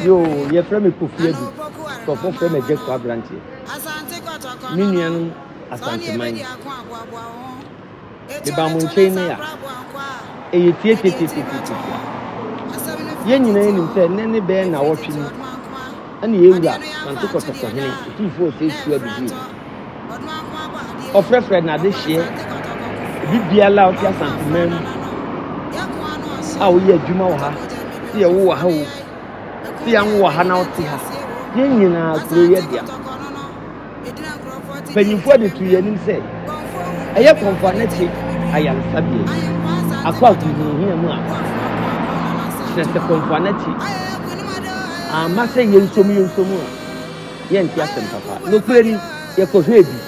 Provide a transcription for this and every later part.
Yoo, yɛfrɛ me Kofi Adu, nkurɔfoɔ frɛ me Agya Kua Aberanteɛ. Me nuanom Asanteman, mebaa mo nkyɛn nnɛ a, ɛyɛ tiatiatiatiatia. Yɛn nyinaa nim sɛ nnɛ ne bɛyɛ nnawɔtwe ni ɛna yɛn wura Asante Kɔtɔkɔhene Otumfoɔ Osei Tutu Adu bio. Ɔfrɛfrɛ n'adehyeɛ, obi biara a ɔte Asanteman mu a woyɛ adwuma wɔ ha, sɛ yɛwo wɔ ha o, sɛ yɛanwo wɔ ha na wote ha, yɛn nyinaa kuro yɛ dea. Mpanyinfoɔ de to yɛn anim sɛ ɛyɛ kɔmfo anɛkye ayaresabea yi akɔ ahohiahia mu a kyerɛ sɛ kɔmfo anɛkye amma sɛ yɛnsom yɛnsom a yɛnte asɛm papa. Nokorɛ ni, yɛkɔhwɛɛ bi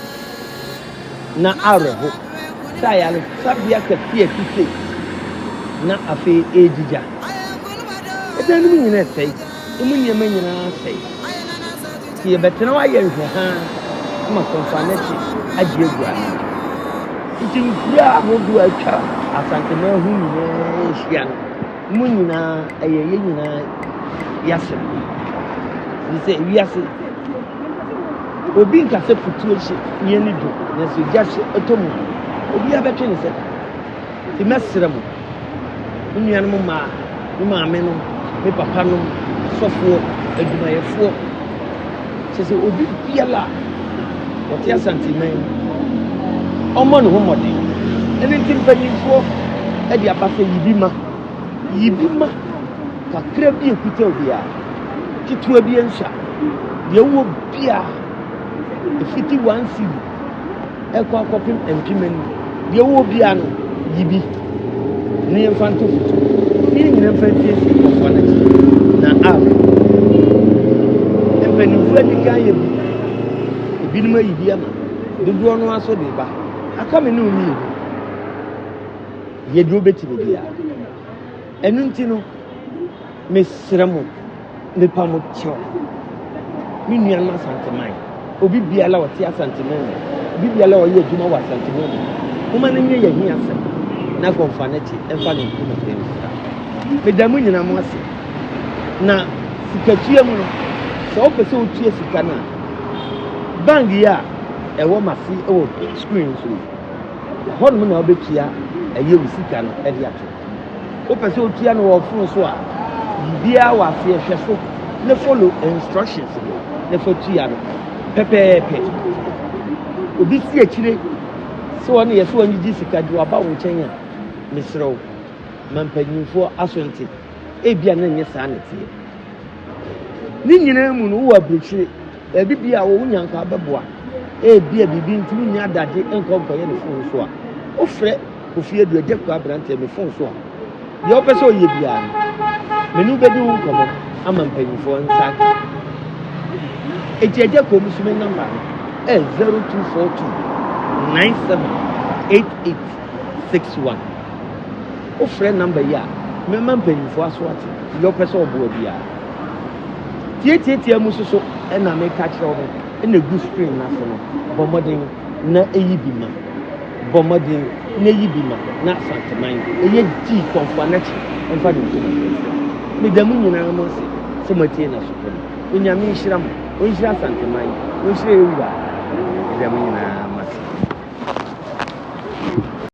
na awerɛho sɛ ayaresabea kɛseɛ a ɛte sei na afei ɛregyigya. Ɛdan no mu nyinaa ɛsɛe, emu nneɛma nyinaa asɛe. Nti yɛbɛtena hɔ ayɛ nhwɛhaa ama Kɔmfoanɔkye agye agu anaa? Nti nkuro ahodoɔ a atwa Asanteman ho nyinaa ahyia no, mu nyinaa ɛyɛ yɛn nyinaa yɛasɛm. Ɛfiri sɛ wiase, obi nka sɛ futuo hye ne ani dwo, nanso gya hye ɛtɔ mu a, obiara bɛtwe ne sɛka. Nti mɛsrɛ mo, me nuanom mmaa, me maamenom, me papanom, asɔfoɔ, adwumayɛfoɔ, kyerɛ sɛ obi biara a ɔte Asanteman mu, ɔmmɔ ne ho mmɔden. Ɛno nti mpanyinfoɔ de aba sɛ yi bi ma, yi bi ma, kakra bi ekuta obiara, ketewa bi nsa, deɛ wowɔ biara, efiti one cedi. ɛkɔ akɔpem mpem anum. Deɛ wowɔ biara no, yi bi na yɛmfa nto foto na yɛn nyinaa mfa nsiesie nkurɔfoɔ no akyi na awerɛ. Mpanimfoɔ adi kan yɛ bi, ebinom ayi bi ama, dodoɔ no ara nso de ba. Aka me ne wo mmienu, yɛ deɛ wobɛtumi biara. Ɛno nti no, mesrɛ mo, mepa mo kyɛw, me nuanom Asanteman, obi biara a ɔte Asanteman mu, obi biara a ɔyɛ adwuma wɔ Asanteman mu, momma no nyɛ yɛn ahiasɛm na kɔmfa no akyi mfa ne ntoma mfira. Meda mo nyinaa mo ase. Na sikatua mu no, sɛ wopɛ sɛ wotua sika no a, bank yi a ɛwɔ m'ase wɔ screen so yi, ɛhɔnom na wobɛtua ɛyɛ wo sika no de ato. Wopɛ sɛ otua no wɔ ɔfon so a, biribiara wɔ aseɛ, hwɛ so na follow instructions no na fa tua no pɛpɛɛpɛ. Obi si akyire sɛ ɔne yɛ sɛ ɔngyegye sika de waba wo nkyɛn a, mesrɛ wo ma mpanyinfoɔ aso nte, ebia na ɛnyɛ saa na ɛteɛ. Ne nyinaa mu no, wowɔ aburokyire, baabi bia a wo nyanka bɛboa, ebia biribi nti wonnya adagye nkɔ nkɔyɛ ne fon so a, wofrɛ Kofi Adu, Agya Kura aberanteɛ, me fon so a, deɛ wopɛ sɛ ɔyɛ biara no, me ne wo bɛdi ho nkɔmmɔ ama mpanyinfoɔ nsa aka. Enti Agya Kura mu so me namba no ɛ 0242 978861. Wofrɛ namba yi a, mɛma mpanyinfoɔ aso ate deɛ wopɛ sɛ ɔboa biara. Tiatiatia mu soso ɛna meka kyerɛ wo no ɛna egu screen no ase no, bɔ mmɔden na eyi bi ma. Bɔ mmɔden na yi bi ma na Asanteman ɛyɛ dii Kɔmfo Anakye mfa ne ntoma mfira. Meda mo nyinaa mo ase sɛ moatie n'asopɛ no. Onyame nhyira mo, ɔnhyira Asanteman, ɔnhyira yɛn wura. Meda mo nyinaa mo.